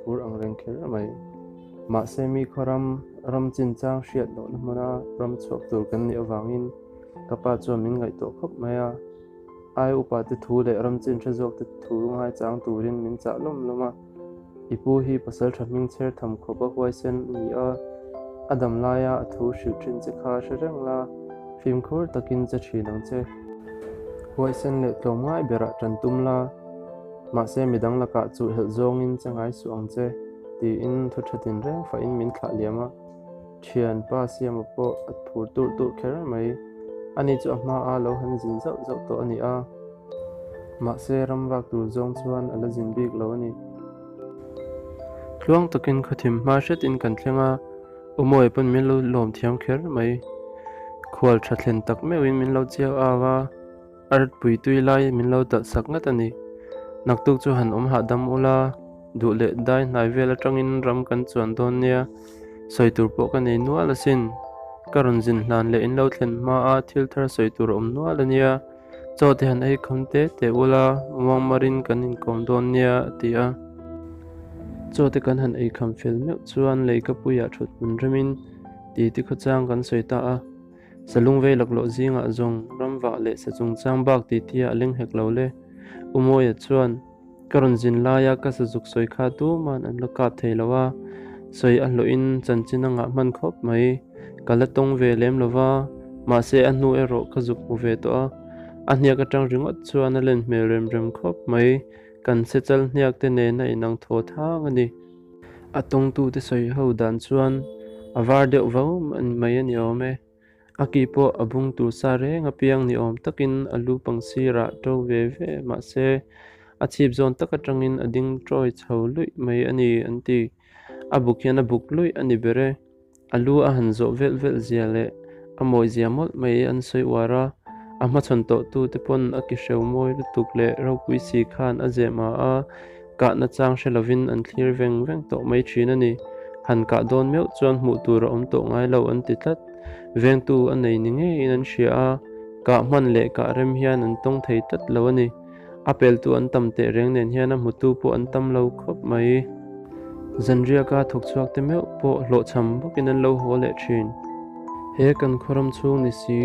phur ang reng kher mai. Mahse mi khaw ram, ram chinchang hriat lohna hmuna ram chhuak tur kan nih avangin ka pa chuan min ngaihtuah khawp mai a. Ai upa te thu leh ram chin hre zawk te thu ngaichang turin min chah lawm lawm a. I pu hi pasal tha hming chher tham khawp a huaisen a ni a, a dam laia a thu hrilh thin che kha hre reng la, fimkhur takin che thin ang che. Huaisen leh tlawm ngai berah tan tum la, mahse midang lakah chuh helh zawngin che ngai suh ang che, tiin thu tha tin reng fahin min thlah liam a. Thian pa Siama pawh a phur turh turh kher mai. Ani chu a hmaa lo han zin zauh zauh tawh a ni a. Mahse ram vak tur zawng chuan a la zin bik lo a ni. Tluang takin khawthim hma hretin kan thleng a, Umawi pawn min lo lawm thiam kher mai. Khual tha thlen tak meuhin min lo chiau au a. A ratpui tui lai min lo talh sak ngat a ni. Naktuk chu han awm hahdam ula, duh leh dai hnai vel atangin ram kan chuan dawn nia, sawi tur pawh ka nei nual asin. Ka rawn zin hlan leh in lo thlen hma a thil thar sawi tur a awm nual a nia, chaw te han ei kham te te ula, muangmarin kan inkawm dawn nia a ti a. Chaw te kan han ei kham fel meuh chuan leikapuiah thut hmun remin titi khawchang kan sawi ta a. Salung vei laklawh zingah zawng ramvah leh sa chungchang bak titi a leng hek lo le. U Mawia chuan, Ka rawn zin laia ka sazuk sawi kha tuman an la kap thei lo a, sawi a hlawhin chanchin a ngah hman khawp mai. Ka la tawng ve lem lo va, mahse a hnu erawh ka zuk hmu ve tawh a. A hniak atang ringawt chuan a len hmel rem rem khawp mai, kan sechal hniak te nen a inang thaw thang a ni. A tawngtute sawi ho dan chuan a var deuh vau mai a ni awm e. A ki pawh a bung tur sa reng apiang ni awm takin a lu pang sirah to ve ve mahse a chhip zawn tak atangin a ding tawi chho luih mai a ni an ti. A buk hian a buk luih a ni ber e. A lu a han zawh velh velh zia leh a mawi zia mawlh mai an sawi uar a, a hmachhawn tawh tu te pawn a ki hreu mawi lutuk leh ropui si khan a zeh mah a, kahna chang hre lovin an thlir veng veng tawh mai thin a ni. Han kah dawn meuh chuan hmuh tur a awm tawh ngai lo an ti tlat. Vengtu a nei ni ngeiin an hria a, kah hman leh kah rem hian an tawng thei tlat lo a ni. A peltu an tam teh reng nen hian a hmutu pawh an tam lo khawp mai. Zanriaka thawk chhuak te meuh pawh hlawhchham bawkin an lo haw leh thin. He kan khawram chhung ni si,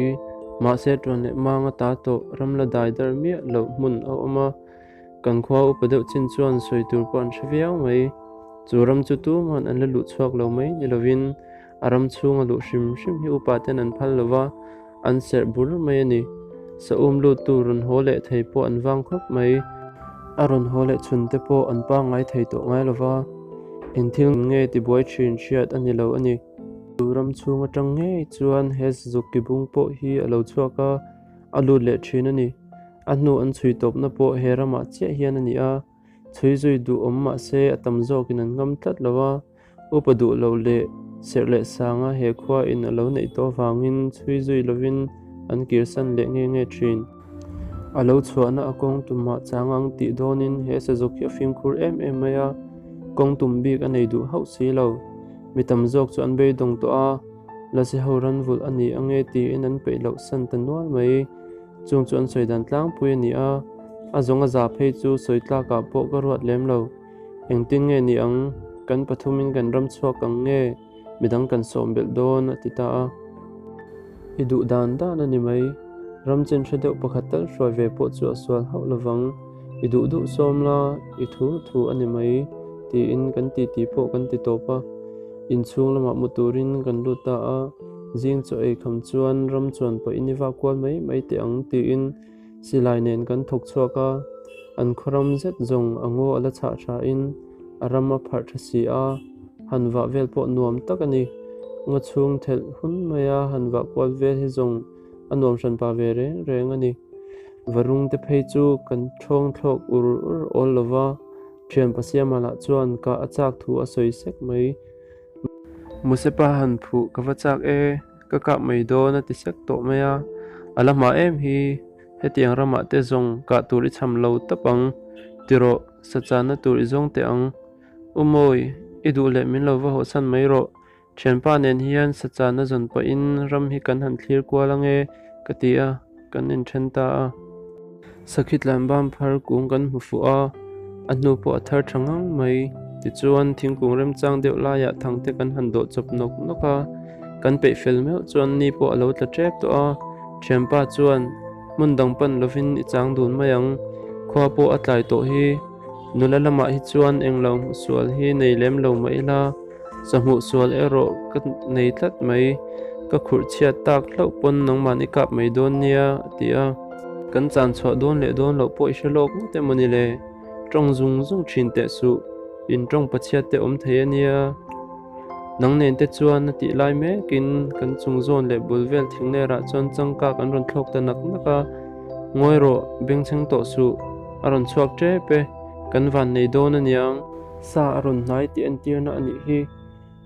mahse tuan leh manga ta tawh ram la dai dar miah loh hmun a awm a, kan khua upa deuh chin chuan sawi tur pawh an hre viau mai. Chu ram chu tuman an la luh chhuak lo mai ni lovin A ram chhunga luh hrim hrim hi upa ten an phal lo va, an serh bur mai a ni. Saum luttu rawn haw leh thei pawh an vang khawp mai. A rawn haw leh chhun te pawh an pangngai thei tawh ngai lo va, eng thil nge tibuai thin hriat a ni lo a ni. Chu ram chhung atang ngei chuan he zuk kibung pawh hi a lo chhuak a, a lut leh thin a ni. A hnu an chhui tawpna pawh he ramah chiah hian a ni a, chhui zui duh awm mah se a tam zawkin an ngam tlat lo a. Upa duh loh leh serh leh sanga he khua in a lo neih tawh avangin chhui zui lovin an kirsan leh nge nge thin. A lo chhuahna a kawng tumah chang ang tih dawnin he sazuk hi a fimkhur em em mai a, kawng tum bik a nei duh hauh si lo. Mi tam zawk chu an beidawng tawh a, Lasi ho ran vulh a ni ange tiin an peih loh san ta nual mai. Chung chu an sawi dan tlangpui a ni a, a zawng a za phei chu sawi tlakah pawh ka ruat lem lo. Engtin nge ni ang? Kan pathumin kan ram chhuak ang nge? Midang kan sawm belh dawn a ti ta a. I duh dan dan a ni mai. Ram chin hre deuh pakhat tal hruai ve pawh chu a sual hauh lovang. I duh duh sawm la, i thu thu a ni mai tiin kan titi pawh kan ti tawp a. Inchhung lamah mu turin kan lut ta a. Zing chaw ei kham chuan ram chuan pawhin i vak kual mai mai teh ang tiin Silai nen kan thawk chhuak a, an khawram zet zawng a ngaw a la chhah thain a ram a pharh tha si a, han vah vel pawh nuam tak a ni. Ngaw chhung thelh hun maia han vah kual vel hi zawng a nuam hran pah ve reng reng a ni. Varung te phei chu kan thawng thlawk ur ur awl lo va, thian Pasiama lah chuan kah a chak thu a sawi sek mai. Musepa han phuh ka va chak e. Ka kah mai dawn a ti sek tawh mai a, a la hma em hi, hetiang ramah te zawng kah tur i cham lo tap ang, ti rawh, sa channa tur i zawng teh ang. U Mawi, i duh leh min lo va hawhsan mai rawh, thianpa nen hian sa channa zawn pahin ram hi kan han thlir kual ange ka ti a, kan inthen ta a. Sakhi tlanbam phar kung kan hmu fuh a, a hnu pawh a thar tha ngang mai. Tichuan, thingkung remchang deuh laiah thangte kan han dawh chawp nawk nawk a, kan peih fel meuh chuan ni pawh a lo tla tep tawh a. Thianpa chuan, Hmun dang pan lovin i chang dun mai ang, khua pawh a tlai tawh hi. Nula lamah hi chuan englo hmuhsual hi nei lem lo mah ila, sahmuh sual erawh ka nei tlat mai, ka khurh chhiat tak hlauh pawn nangmahni kap mai dawn nia, a ti a. Kan chan chhuah dawn leh dawn loh pawh i hre lawk ngawt emaw ni le? Tawng zung zung thin teh suh, in tawng pachhiat te awm thei a nia. Nang nen te chuan a tih lai mekin kan chung zawn leh bul vel thinglerah chuan changkak an rawn thlawk ta nak nak a, Ngawi rawh, bengchheng tawh suh, a rawn chhuak tep e, kan van nei dawn a niang. Sa a rawn hnai tih entirna a nih hi.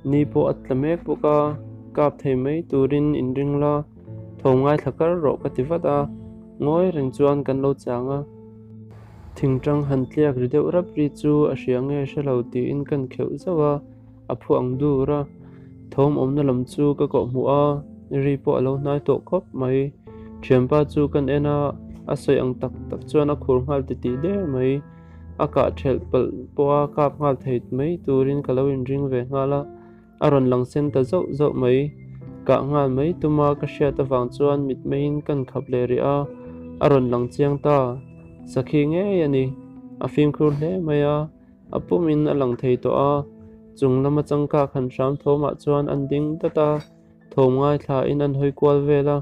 Ni pawh a tla mek bawk a, kap thei mai turin inring la, tho ngaithla kar rawh ka ti vat a, ngawi reng chuan kan lo chang a. Thingtang han tliak ri deuh rap ri chu a hria nge hre lo tiin kan kheuh zauh a, a phu ang dur a. Thawm awmna lam chu ka kawh hmuh a, ri pawh a lo hnai tawh khawp mai. Thianpa chu kan en a, a sawi ang tak tak chuan a khur nghal titih der mai. A kah thelh palh pawha kap nghal thei mai turin ka lo inring ve nghal a, a rawn lang sen ta zauh zauh mai. Kah nghal mai tuma ka hriat avang chuan mitmeiin kan khap leh rih a, a rawn lang chiang ta. Sakhi ngei a ni, a fimkhur hle mai a, a pumin a lang thei tawh a, chung lama changkak han hram thawmah chuan an ding dat a, thawm ngaithlain an hawi kual vel a.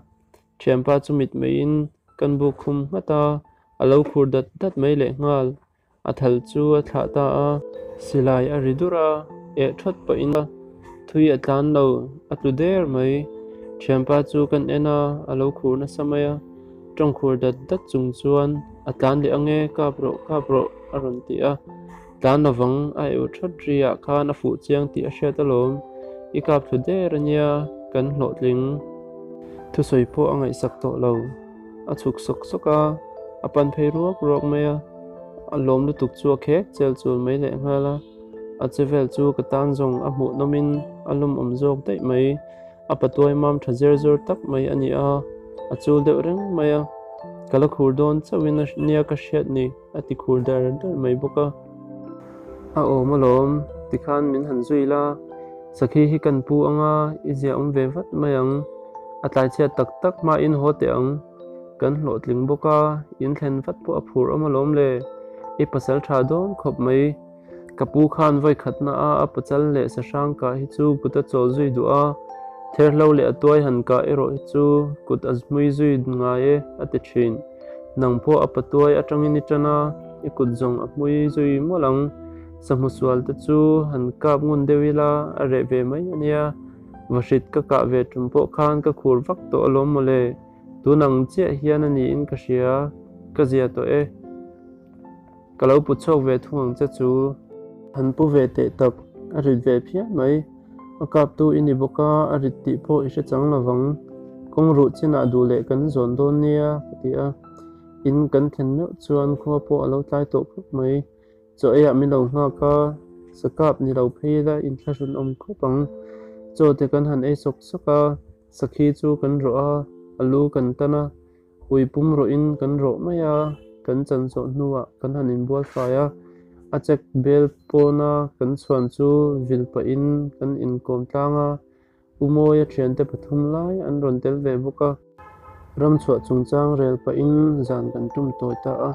Thianpa chu mitmeiin kan buk khum nghat a, a lo khur dat dat mai leh nghal. A thal chu a thlah ta a. Silai a ri dur a, eh thawt pahin a thui a tlan lo, a tlu der mai. Thianpa chu kan en a, a lo khur nasa mai a. Tawng khur dat dat chung chuan a tlan leh ange, kap rawh, kap rawh a rawn ti a. Tlan lovang a eu thawt ri ah khan a fuh chiang tih a hriat alawm. I kap thlu der ania, kan hlawhtling. Thusawi pawh a ngaihsak tawh lo. A chhuk sawk sawk a, a pan phei ruak ruak mai a. A lawm lutuk chu a khek chel chul mai leh nghal a. A che vel chu ka tan zawng a hmuh nawmin a lawmawm zawk daih mai. A patuai mam tha zer zawr tak mai a ni a, a chul deuh reng mai a. Ka la khur dawn chauhin a nia ka hriat ni. A ti khur dar dar mai bawk a. A awm alawm, tikhan min han zui la, sakhi hi kan pu anga i zia awm ve vat mai ang. A tlai chhiat tak tak hmain haw teh ang. Kan hlawhtling bawk a, in thlen vat pawh a phur awm alawm le. I pasal tha dawn khawp mai. Ka pu khan vawi khatna a a pachal leh sahrang kah hi chu kut a chawl zui duh a, therhlo leh a tuai han kah erawh hi chu kut a hmui zui ngai e a ti thin. Nang pawh a patuai atangin i tan a, i kut zawng a hmui zui mawlh ang. Sahmu sual te chu han kap ngun deuh ila a reh ve mai a nia. Vahrit ka kah ve tum pawh khan ka khur vak tawh alawm mawle. Tun ang chiah hian a niin ka hria, ka zia tawh e. Ka lo put chhuak ve thung ang che chu. Han pu ve teh tak, a rit ve phian mai. A kaptu i ni bawk a, a rit tih pawh i hre chang lovang. Kawng ruh chinah duh leh kan zawn dawn nia, ka ti a. In kan thlen meuh chuan khua pawh a lo tlai tawh khawp mai. Chaw eiah min lo nghak a, sa kap ni lo phei ila inthlahrun awm khawp ang. Chaw te kan han ei sawk sawk a, sakhi chu kan rawh a, a lu kan tan a. Ui pum rawhin kan rawh mai a, kan chan zawh hnuah kan han inbual fai a, a check bel pawna kan chhuan chu vil pahin kan inkawm tlang a, U Mawia thiante pathum lai an rawn tel ve bawk a. Ramchhuah chungchang rel pahin zan kan tum tawi ta a.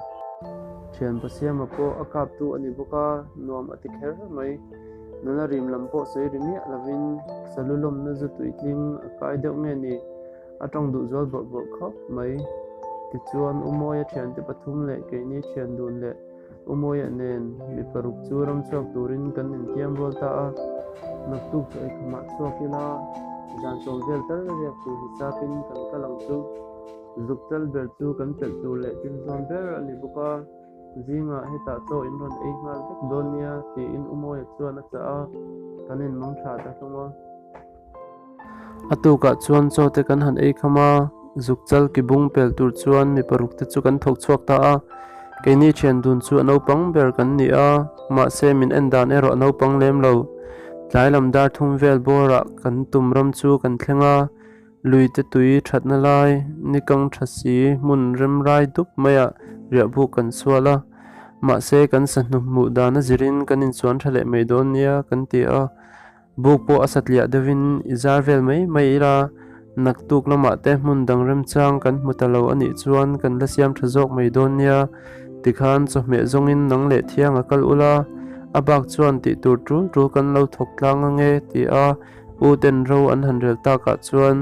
Thian Pasiama pawh a kaptu a ni bawk a, nuam a ti kher mai. Nula rim lam pawh sawi ri miah lovin salu lawmna zu tuitling a kai deuh nge ni? A tawng duh zual bawrh bawrh khawp mai. Tichuan, U Mawia thiante pathum leh keini thian dun leh U Mawia nen mi paruk chu ram chhuak turin kan intiam rual ta a. Naktuk chu eikhamah chhuak ila, zan chawl vel tal riak tur hisapin kan kal ang chu. Zuk chal ber chu kan pelh tur leh thil zawn ber a ni bawk a. Zingah hetah chaw in rawn ei nghal vek dawn nia tiin U Mawia chuan a chah a, kan inmang tha ta hlawm a. A tukah chuan chaw te kan han ei kham a, zuk chal ki bung pel tur chuan mi paruk te chu kan thawk chhuak ta a. Keini thian dun chu a naupang ber kan ni a, mahse min en dan erawh a naupang lem lo. Tlai lam dar thum vel bawrah kan tum ram chu kan thleng a, lui te tui thatna lai, ni kang tha si hmun rem rai dup maiah riahbuk kan sual a. Mahse, kan sahnu hmuh dan a zirin kan insuan tha leh mai dawn nia kan ti a. Buk pawh a satliah deuhin i zar vel mai mai ila, naktuk lamah te hmun dang remchang kan hmu ta lo a nih chuan kan la siam tha zawk mai dawn nia. Tikhan chawhmeh zawngin nang leh thiang a kal ula, a bak chuan tih tur tul tul kan lo thawk tlang ange ti a u ten ro an han rel takah chuan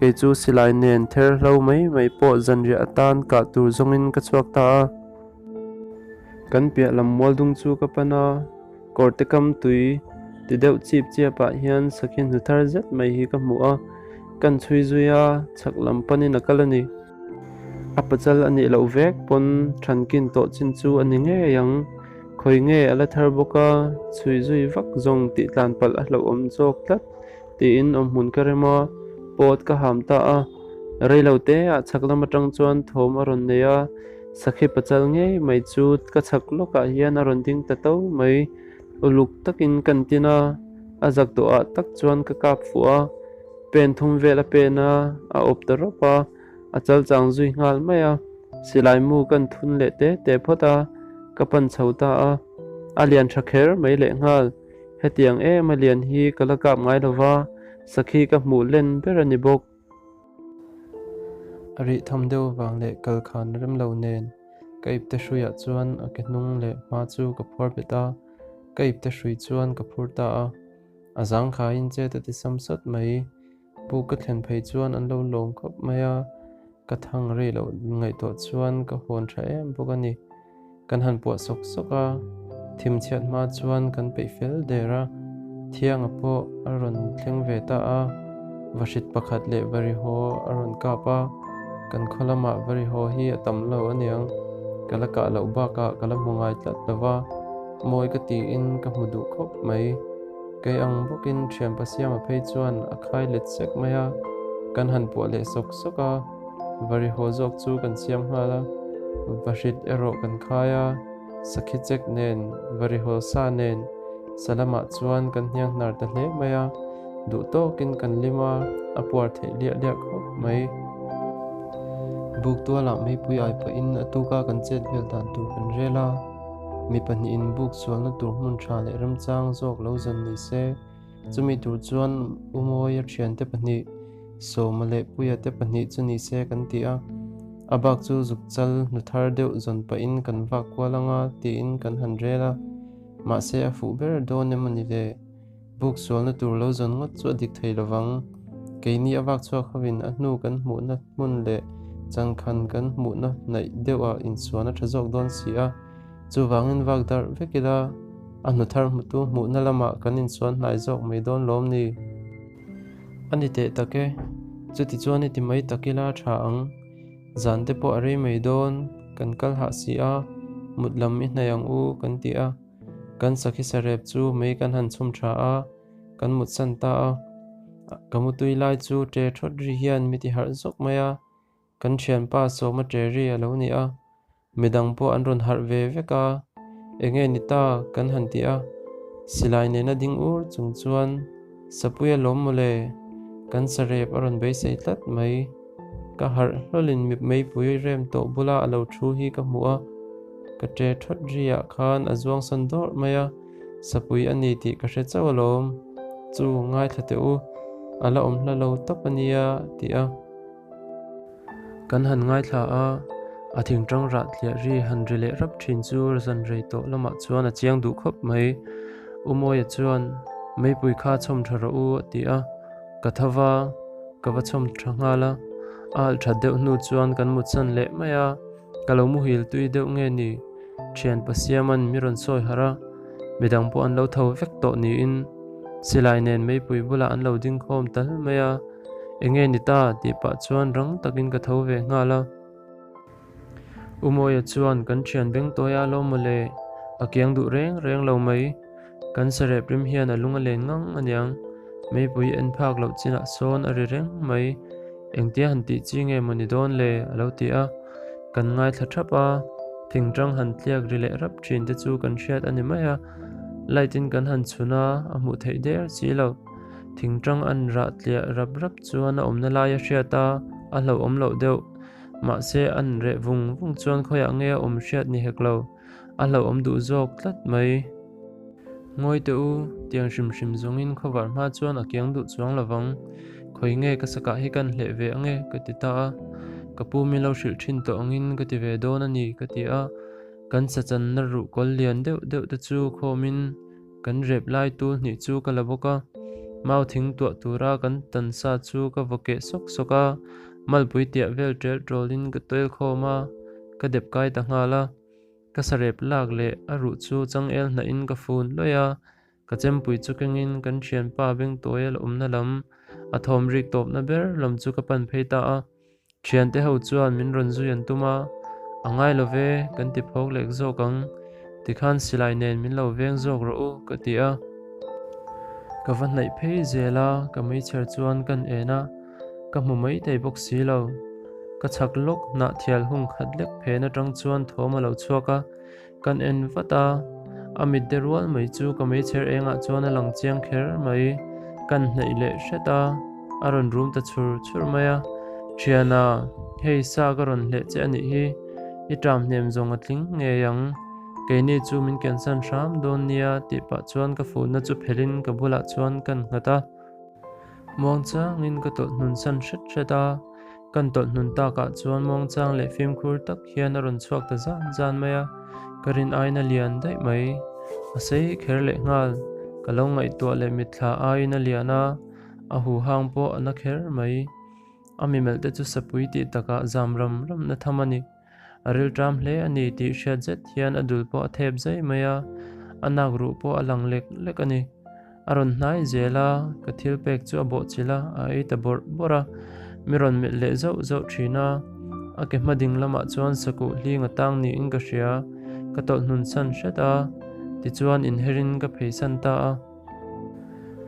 kei chu silai nen ther hlo mai mai pawh zanriah atan kah tur zawngin ka chhuak ta a. Kan piah lam mual dung chu ka pan a, kawrte kam tui ti deuh chip chiap ah hian sakhi hnu thar zet mai hi ka hmu a, kan chhui zui a, chhak lam panin a kal a ni. A pachal a nih loh vek pawn thankin tawh chin chu a ni ngei ang. Khawi nge a la thar bawk a, chhui zui vak zawng tih tlan palh a hlauhawm zawk tlat tiin awmhmun ka rem a, pawt ka ham ta a. Reilo te ah chhak lam atang chuan thawm a rawn nei a, sakhi pachal ngei mai chu ka chhak lawkah hian a rawn ding ta to mai. Uluk takin kan tin a, a zak dawhah tak chuan ka kap fuh a. Pen thum vel a pen a, a awp ta rawp a, a chal chang zui nghal mai a. Silai mu kan thun leh te te phawt a, ka pan chho ta a. A lian tha kher mai leh nghal. Hetiang em a lian hi ka la kap ngai lo va, sakhi ka hmuh len ber a ni bawk. A rih tham deuh vang leh kal khan rem lo nen ka ipte hruiah chuan a ke hnung leh hma chu ka phuar bet a, ka ipte hrui chuan ka phur ta a. A zangkhaiin chet a ti sam sawt mai. Buk ka thlen phei chuan an lo lawm khawp mai a, ka thang rei loh ngaihtuah chuan ka hawn tha em bawk a ni. Kan han puah sawk sawk a, thim chhiat hma chuan kan peih fel der a, Thianga pawh a rawn thleng ve ta a, vahrit pakhat leh varihaw a rawn kap a, kan khaw lamah varihaw hi a tam lo aniang, ka la kah loh bakah ka la hmu ngai tlat lo va. Mawi ka tiin ka hmu duh khawp mai. Kei ang bawkin thianpa Siama phei chuan a khai let sek mai a, kan han puah leh sawk sawk a, varihaw zawk chu kan siam nghal a, vahrit erawh kan khai a, sakhi chek nen, varihaw sa nen sa lamah chuan kan hniang hnar ta hle mai a, duh tawkin kan lim a, a puar theih liah liah khawp mai. Buk tualah meipui ai pahin a tuka kan chet vel dan tur kan rel a. Mi pahnihin buk sualna tur hmun tha leh remchang zawk lo zawn ni se. Chumi tur chuan Umawia thiante pahnih, Sawma leh Puia te pahnih chu ni se kan ti a. A bak chu zuk chal hnu thar deuh zawn pahin kan vak kual anga tiin kan han rel a. Mahse a fuh ber dawn em a ni le? Buk sualna tur lo zawn ngawt chu a dik thei lovang. Keini a vak chhuak hovin a hnu kan hmuhna hmun leh changkhan kan hmuhna hnaih deuhah insuan a tha zawk dawn si a, chuvangin vak darh vek ila a hnu thar hmutu hmuhna lamah kan insuan hnai zawk mai dawn lawm ni? A ni teh tak e, chuti chuan i ti mai tak ila a tha ang. Zan te pawh a rei mai dawn, kan kal hah si a, mut lam i hnaih ang u kan ti a. Kan sakhi sarep chu mei kan han chhum tha a, kan mutsan ta a. Ka mutui lai chu ṭe ṭhawt ri hian mi ti harh zawk mai a, kan ṭhianpa Sawma ṭe ri a lo ni a. Midang pawh an rawn harh ve vek a, enge ni ta kan han ti a. Silai nena ding ur chung chuan Sapuia lawm mawle, kan sarep a rawn beisei tlat mai. Ka harh hlawlin meipui rem tawh bula a lo thu hi ka hmu a, ka ṭe ṭhawt riah khan a zuang sawn dawrh mai a, sapui a ni tih ka hre chauh alawm. Chu, ngaithla teh u, a la awm hla lo tawp a nia, ti a. Kan han ngaithla a, a thingṭang rah tliah ri han ri leh rap ṭhin chu zan rei tawh lamah chuan a chiang duh khawp mai. U Mawia chuan, Meipui kha chhawm ṭha rawh u, a ti a. Ka tho va, ka va chhawm tha nghal a, a alh that deuh hnu chuan kan mutsan leh mai a, ka lo muhil tui deuh nge ni? Thianpa Siama'n mi rawn sawi harh a, midang pawh an lo tho vek tawh niin silai nen meipui bulah an lo ding khawm tal mai a, enge ni ta tih pah chuan rang takin ka tho ve nghal a. U Mawia chuan kan thian beng tawi a lo mawle, a kiang duh reng reng lo mai. Kan sarep rim hian a lung a len ngang aniang. Meipui en phak loh chinah sawn a ri reng mai. Engtia han tih chi nge maw ni dawn le? a lo ti a. Kan ngaithla thap a, thingtang han tliak ri leh rap thin te chu kan hriat a ni mai a. Light in kan han chhun a, a hmuh theih der si lo. Thingtang an rah tliah rap rap chuan a awmna lai a hriat a, a hlauhawm loh deuh. Mahse, an reh vung vung chuan khawiah nge a awm hriat ni hek lo, a hlauhawm duh zawk tlat mai. Ngawi teh u, tiang hrim hrim zawngin khawvar hma chuan a kiang duh chuang lovang. Khawi nge ka sakah hi kan hleh ve ange ka ti ta a. Ka pu min lo hrilh thin tawh angin ka ti ve dawn a ni ka ti a. Kan sachanna ruhkawl lian deuh deuh te chu khawmin kan rep lai tul hnih chu ka la bawk a. Mau thing tuah tura kan tan sa chu ka vaw keh sawk sawk a, malpui tiah vel ṭel ṭawlin ka toil khawm a, ka dep kai ta nghal a. Ka sarep lak leh a ruh chu changel hnahin ka fun lawih a, ka chempui chu kengin kan thianpa bengtawia la awmna lam, a thawm rik tawpna ber lam chu ka pan phei ta a. Thiante ho chuan min rawn zui an tum a, A ngai lo ve, kan ti phawk lek zawk ang, tikhan silai nen min lo veng zawk rawh u, ka ti a. Ka va hnaih phei zel a, ka meichher chuan kan en a, ka hmu mai thei bawk si lo. Ka chhak lawk hnah thial hung khat lek phen atang chuan thawm a lo chhuak a, kan en vat a, a mit de rual mai chu ka meichher engah chuan a lang chiang kher mai, kan hnaih leh hret a, a rawn rum ta chhur chhur mai a, Thiana, hei sa ka rawn hleh che a nih hi, i ṭam hnem zawng a tling ngei ang, keini chu min kensan hram dawn nia tih pah chuan ka fuhna chu phelhin ka bulah chuan kan nghat a. Muangchangin ka tawlh hnun san hret hret a, kan tawlh hnun takah chuan muangchang leh fimkhur tak hian a rawn chhuak ta zan zan mai a, ka rin aiin a lian daih mai. A sei kher leh nghal, ka lo ngaihtuah leh mitthla aiin a lian a, a huhang pawh a na kher mai. A mi melh te chu sapui tih takah zam ram ram na tham a ni. A rilṭam hle a ni tih hriat zet hian a dul pawh a thep zai mai a, a nak ruh pawh a lang lek lek a ni. A rawn hnai zel a, ka thil pek chu a bawhchilh a, a ei ta bawrh bawrh a. Mi rawn melh leh zauh zauh thin a, a ke hma ding lamah chuan sakuh hling a tang niin ka hria, ka tawlh hnun san hret a, tichuan inherin ka pheisan ta a.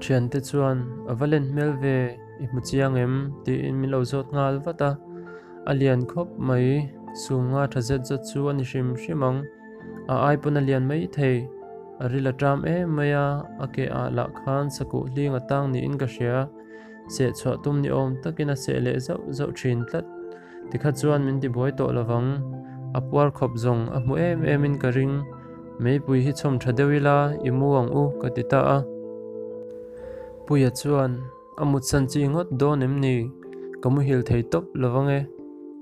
Thiante chuan, A va len hmel ve, i hmu chiang em? tiin min lo zawt nghal vat a. A lian khawp mai, sum nga tha zet zet chu a ni hrim hrim ang. A ai pawn a lian mai thei. A ril a ṭam em mai a, a ke ah lah khan sakuh hling a tang niin ka hria. Seh chhuah tum ni awm takin a seh leh zauh zauh thin tlat. Tikha chuan min tibuai tawh lovang. A puar khawp zawng a hmu em em in ka ring. Meipui hi chhawm tha deuh ila i mu ang u ka ti ta a. Puia chuan a mutsan chi ngawt dawn em ni? Ka muhil thei tawp lovang e.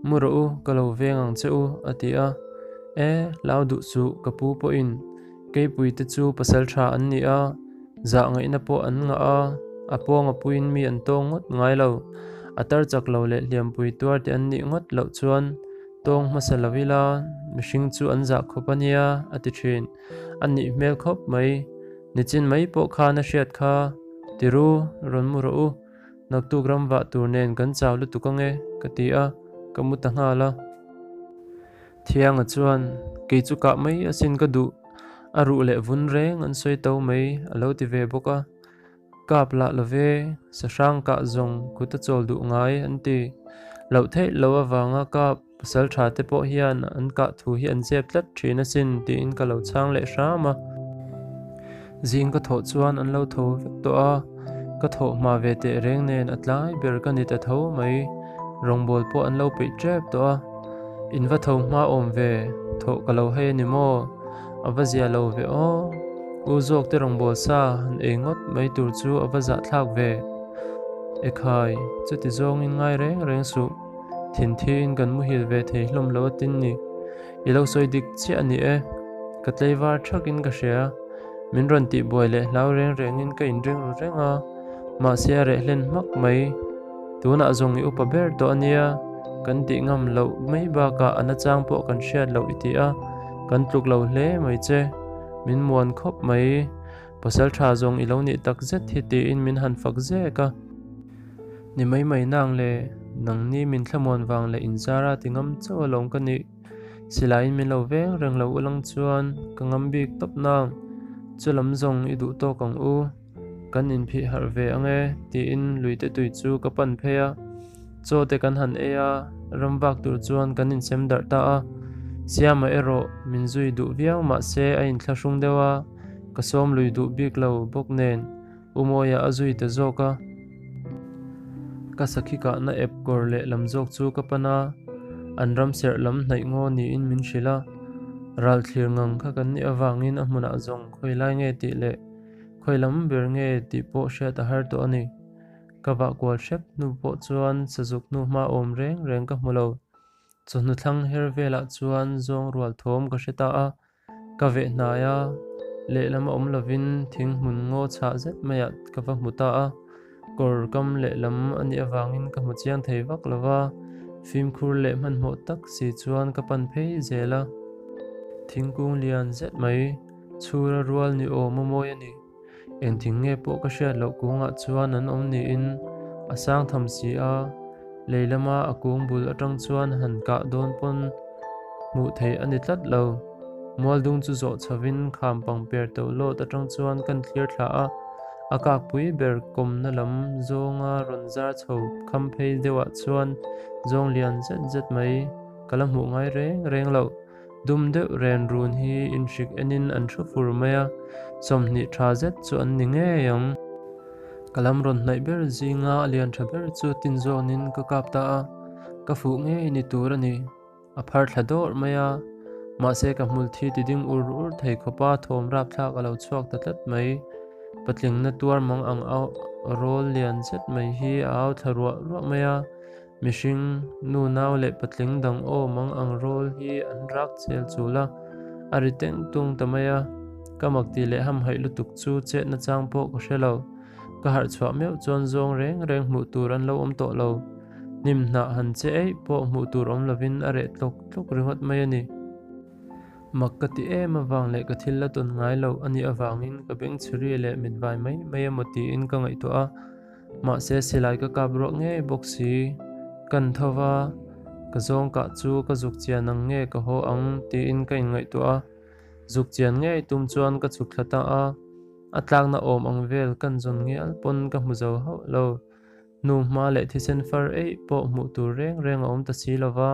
Mu rawh u, ka lo veng ang che u a ti a. E, lau duh suh ka pu pawhin Keipui te chu pasal tha an ni a, zah ngaihna pawh an ngah a, a pawnga puiin mi an tawng ngawt ngai lo. A tar chak lo leh hliampui tuar te an nih ngawt loh chuan tawng hmasa lo ila mihring chu an zah khawp a nia, a ti thin. A nih hmel khawp mai. Nichin mai pawh khan a hriat kha, Tiru, rawn mu rawh u. Naktuk ram vah tur nen kan chau lutuk ange, ka ti a, ka mu ta nghal a. Thianga chuan, Kei chu kah mai asin ka duh, a ruh leh vun reng an sawi to mai a lo ti ve bawk a. Kap lah lo ve, sahrang kah zawng kut a chawl duh ngai an ti. Loh theih lo avanga kap pasal tha te pawh hian an kah thu hi an zep tlat thin asin tiin ka lo chhang leh hram a. Zing ka thawh chuan an lo tho vek tawh a, ka thawh hma ve teh reng nen a tlai ber ka ni ta tho mai, rawngbâwl pawh an lo peih ṭep tawh a, in va tho hma awm ve, thawh ka lo hei a ni maw? A va zia lo ve aw, u zawk te rawngbâwl sa han ei ngawt mai tur chu a va zahthlâk ve. Ekhai, chuti zawngin ngai reng reng suh, thinthîin kan muhil ve thei hlawm lo atin ni. I lo sawi dik chiah a ni e, ka tleivar thakin ka hria. Min rawn tihbuai leh hlau reng rengin ka inring ru reng a, mahse a reh hlen hmak mai. Tunah zawng i upa ber tawh a nia, kan tih ngam loh mai bakah a nachang pawh kan hriat loh i ti a, kan tluk lo hle mai che. Min muan khawp mai. Pasal tha zawng i lo nih tak zet hi tiin min han fak zek a. Ni mai mai nang le, nangni min thlamuan vang leh inzara ti ngam chauh alawm ka nih. Silaiin min lo veng reng lo ulang chuan ka ngam bik tawp nang. Chu lam zawng i duh tawk ang u, kan inphih harh ve ang e tiin luite tui chu ka pan phei a. Chaw te kan han ei a, ram vak tur chuan kan insem darh ta a. Siama erawh min zui duh viau mahse a inthlahrung deuh a, ka sawm lui duh bik lo bawk nen. Umawiah a zui ta zawk a, ka sakhi kahna ep kawr leh lam zawk chu ka pan a, An ram serh lam hnaih ngaw niin min hrilh a, ral thlir ngang kha kan nih avangin a hmunah zawng khawi lai nge tih leh khawi lam ber nge tih pawh hriat a har tawh a ni. Ka vah kual hrep hnu pawh chuan sazuk hnu hma awm reng reng ka hmu lo. Chawhnu thlang her velah chuan zawng rual thawm ka hre ta a, Ka veh hnai a, lehlam a awm lovin thing hmun ngaw chhah zet maiah ka va hmu ta a, kawr kam lehlam a nih avangin ka hmu chiang thei vak lo va, fimkhur leh hmanhmawh tak si chuan ka pan phei zel a. Thingkung lian zet mai, chhura rual ni awm a mawi a ni. Engthing nge pawh ka hriat loh kungah chuan an awm niin a sang tham si a, lei lama a kung bul atang chuan han kah dawn pawn hmuh theih a ni tlat lo. Mualdung chu zawh chhovin kham pangper to lawt atang chuan kan thlir thla a, a kakpui ber kawmna lam zawnga rawn zar chho kham phei deuhah chuan zawng lian zet zet mai ka la hmuh ngai reng reng loh. Dum deuh ren run hi inhrik enin an hru fur mai a, 20 tha zet chu an ni ngei ang. Ka lam rawn hnaih ber zinga a lian tha ber chu tin zawnin ka kap ta a, ka fuh ngei ni tur a ni. A phar thla dawrh mai a, mahse ka hmul thi ti ding ur ur thei khawpa thawm rapthlak a lo chhuak ta tlat mai. Patlingna tuar mang ang rawl lian zet mai hi a au thla ruah ruah mai a. Mihring, nu nau leh patling dang aw mang ang rawl hi an rak chel chul a, a ri teng tung ta mai a. Ka mak tih leh hamhaih lutuk chu chet nachang pawh ka hre lo. Ka harh chhuah meuh chuan zawng reng reng hmuh tur an lo awm tawh lo. Hnim hnah han che eih pawh hmuh tur awm lovin a reh tlawk tlawk ringawt mai a ni. Mak ka ti em avang leh ka thil la tawn ngai loh a nih avangin ka bengchhiri leh mitvai mai mai emaw tiin ka ngaihtuah a. Mahse silai ka kap ruak ngei bawk si. Kan tho va, ka zawng kah chu ka zuk chian ang nge ka haw ang tiin ka inngaihtuah a. Zuk chian ngei tum chuan ka chhuk thla ta a, a tlakna awm ang vel kan zawn ngial pawn ka hmu zo hauh lo. Hnu hma leh thisen far eih pawh hmuh tur reng reng a awm ta si lo va.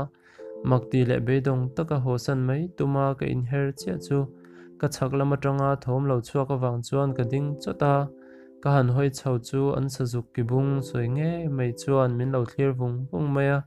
Mak tih leh beidawng taka hawsan mai tuma ka inher chiah chu ka chhak lam atanga thawm lo chhuak avang chuan ka ding chawt a, ka han hawi chho chu an sazuk ki bung sawi ngei mai chuan min lo thlir vung vung mai a.